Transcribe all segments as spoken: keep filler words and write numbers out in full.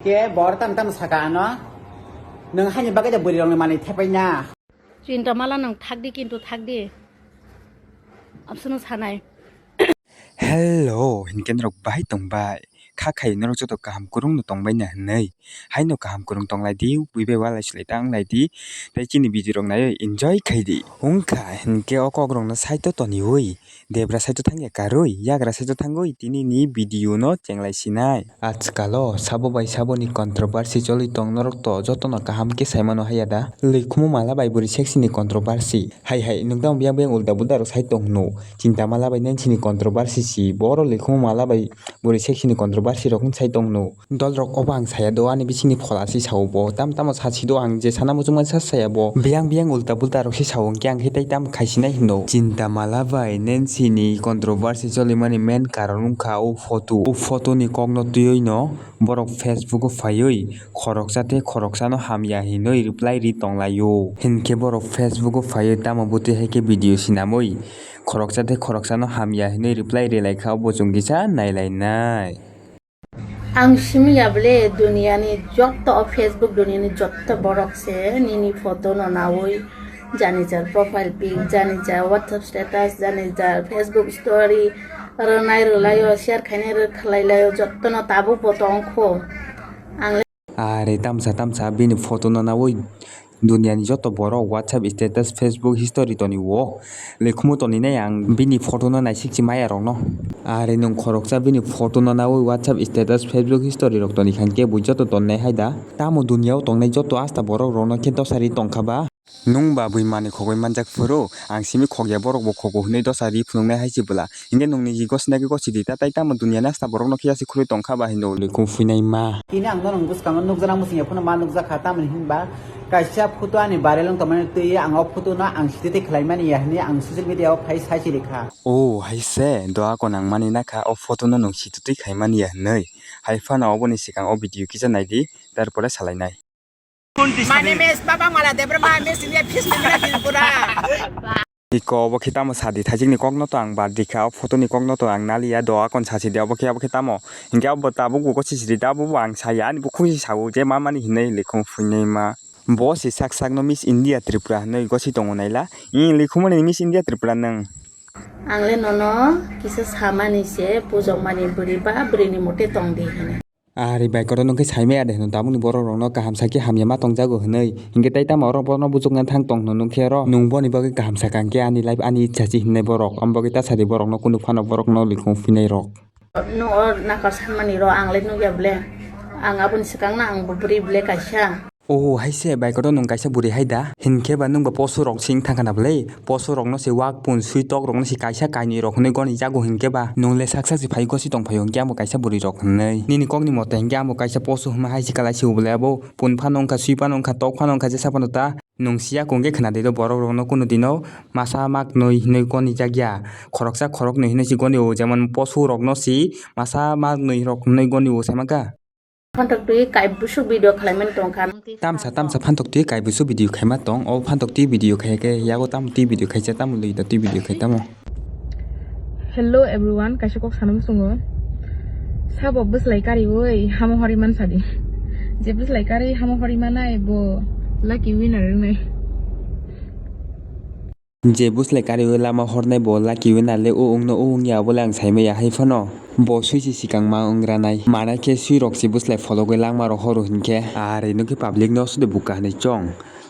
Ke bor tam tam saka ano. Nwng hani bagwi da bwrwi rokni manwi thepai na. Chinta mala nwng thakdi kintu thakdi. Absano sanai. Hello, hinkhe norok bahai tongbai? Kha khai norok joto kaham kwrwngno tongbai na hinwi. Haino kaham kwrwng tonglai di, buibai walai swlai ta wnglai di. Tei chini video rok naiwi enjoy khai di. Wngkha hinkhe o kok rokno side o toniwi. Debra side o thangya karwi, yagra side o thangwi tini ni video no chenglai sinai. Ajkalo sabo bai saboni controversy choli tong norok to jotono kaham khe saimano haya da? Likhumu mala bai bwrwi sexy ni controversy. Hai hai, nwng tamo biyang biyang ulta bulta rok sai tong hwno? Chinta mala bai nensini controversy si, boro likhumu mala bai bwrwi sexy ni controversy rok wng sai tong hwno? Dol rok obo ang saya do, ani bisingni phola si sao bo. Tam tamo sa si do, ang je sana muchungma sa saya bo. Biyang biyang ulta bulta rok si sao, hwnkhe ang khe tai tam khai sinai hwno? Chinta mala bai nensini controversy cholimani main karon wngkha o photo. O photo ni kokno twiwi no borok Facebook o phaiwi khoroksa tei khoroksano hamya hinwi reply ri tonglaio. Hinkhe borok Facebook o phaiwi tamo bwtwi hai khe video sinamwi khoroksa tei khoroksano hamya hinwi reply ri lai kha, obo chwng kisa nai lai nai. Ang simi ya bole duniani jotto o Facebook duniani jotto borok se nini photo no nawi jani jar profile pic, jani jar WhatsApp status, jani jar Facebook story, rwnai rwlaio, share khainai rwkhlailaio, jottono tabuk bo tongkho. Ang le Are tamsa tamsa bini photo no nawi duniani joto borok WhatsApp status, Facebook history toni o. Likhumu toni nai ang bini photo no naisik si maya rok no. Are nwng khoroksa bini photo no nawi WhatsApp status, Facebook history rok toni khan khe bui joto ton nai hai da. Tamo dunia o tongnai joto asta borok rok no khe dosari tongkha ba? Nwng ba bui manwi khogwi manjak phuru, ang simi khokya borok bo khogo hwnwi dosa ri phunuknai hai se bwla. Hinkhe nwng niji gosina khe gosi di ta, tai tamo dunia ni asta borok no phiya se khurui tongkha ba hinwi likhumu phuinai ma. Tini ang norok bwskango nukjana muchungya phano ma nukjakha, tamoni hinba kaisa photo ani viral wng tongmani twi ang o photo no ang site tei khlai mani ya hinwi ang social media o phai sai se rikha. O hai se, doa ko nang mani nakha o photo no nwng site twi khai mani ya hinwi. Hai phano oboni swkang o video kisa nai di, tarpore salai nai. My name is Baba Mala Debbarma, Miss India Fish Media Tripura. Iko obo khe tamo sadi thajikni kokno to ang bad rikha, o photo ni kokno to ang naliya, doa kon sasi de obo khe, obo khe tamo. Hinkhe obo tabuk bo sisiri da, obo bo ang saya, ani bukhuk si sao je ma mani hinwi likhumu phuinai ma. Bo si sak sak no Miss India Tripura hinwi gosi tongo naila. Ih, likhumani Miss India Tripura nwng. Ang le nono kisa samani se, pujokmani bwrwi ba bwrwini mote tong di hinwi. Ari bai kotor nung khe saimaya de hino, tabukni borok rokno kaham sakhe hamya ma tongjago hinwi. Hinkhe tai tamo oro bono buchukna thang tong hino nung khe oro. Nung boni bagwi kaham sakha hinkhe ani life ani ichha se hinnai borok. Omo bagwi ta sadi borokno kunu phano borokno likhung phinai rok. Nung o nakar sanmani rok ang le nukya ble. Ang aboni swkang no ang bo bwrwi ble kaisa. O hai se bai kotor nung kaisa bwrwi hai da? Hinkhe ba nung ba poso rok sing thang khana ble? Poso rokno se wak pun sui tok rokno se kaisa kainwi rok hinwi goni jago hinkhe ba nung le sak sak se phai gosi tong phaio hinkhe amo kaisa bwrwi rok hinwi. Nini kokni mote hinkhe amo kaisa poso hwnma hai se kalai se uble abo pun phano wngkha sui phano wngkha tok phano wngkha jesa phano ta. Nung siya kungke khna de do borok rokno kunu dino masa mak nwi hinwi goni jakya. Khoroksa khorok nwi hinwi se goni o jemon poso rokno se masa mak nwi rok hinwi goni o sai mankha. Phantok twi kai busuk video khlaimani tongkha. Tamsa tamsa phantok twi kai busuk video khaima tong. O phantok twi video khai khe yago tam twi video khaisa tam lui da twi video khai tamo. Hello everyone, kaisa kok sana muchungo. Sabo bwslai kari oi hamo hori man sadi. Je bwslai kari hamo hori manai bo lucky winner wngnai. Je bwslai kariwi lama hornai bo lucky winner le o wngno o wngya abole ang saimaya hai phano. Bo swi se swkang ma wngranai. Mana khe swi rok se bwslai phologwi langma rok horo hinkhe. Are nokhe public no sode buka hinwi chong.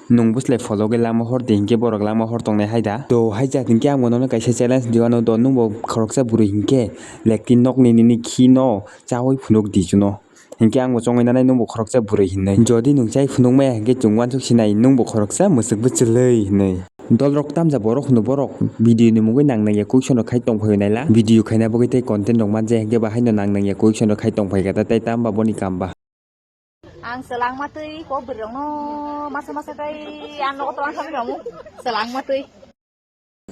Nung bwslai phologwi lama hor di hinkhe borok lama hor tongnai hai da. Do hai jat hinkhe ang bono kaisa challenge di wano do nung bo khoroksa bwrwi hinkhe lekti nokni nini khi no chawi phunuk di chuno. Hinkhe ang bo chongwi nanai nung bo khoroksa bwrwi hinwi. Jodi nung chai phunuk maya hinkhe chwng uansuk sinai nung bo khoroksa mwswk bwchwlwi hinwi. Dolrok tamja borok hwno borok video ni mungwi nang nangya question rok khai tongphaio naila. Video khaina bagwi tei content rok manja hinkhe ba haino nang nangya question rok khai tongphaikha ta tei tamba boni kamba. Ang selangma twi kok bwrwi rokno masa masa kai ang nogo tong thangwi rokmu selangma twi.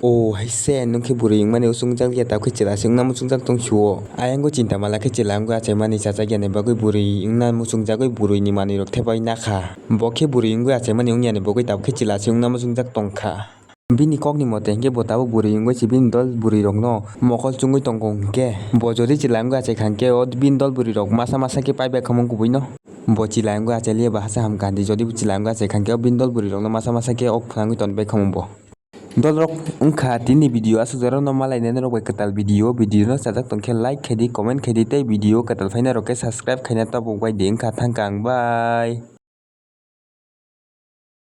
O hai se nung khe bwrwi wngmani usung jak ya tabukhe chwla se wngna muchungjak tong sio. Ayang o chinta mala khe chwla wngwi achaimani chajak yani bagwi bwrwi wngna muchungjagwi bwrwi ni manwi rok thepai nakha. Bo khe bwrwi wngwi achaimani wngya ni bagwi tabukhe chwla se wngna muchungjak tongkha. Bini kokni mote hinkhe bo tabuk bwrwi wngwi se bini dol bwrwi rokno mokol chungwi tongo hinkhe bo jodi chwla wngwi achaikha hinkhe o bini dol bwrwi rok masa masa khe paibai kha mung kubui no. Bo chilai wngwi achai liya ba hasa hamkha hinwi, jodi bo chilai wngwi achai kha hwnkhe o bini dol bwrwi rokno masa masa khe ok phwnangwi tonwi bai kha omo bo. Dol rok wngkha tini video aswk jora no malai nai norok bai kwtal video, video no chajak tongkhe like khaidi, comment khaidi tei video kwtal phaina rok khe subscribe khaina tabuk bai di wngkha thangkha ang bye.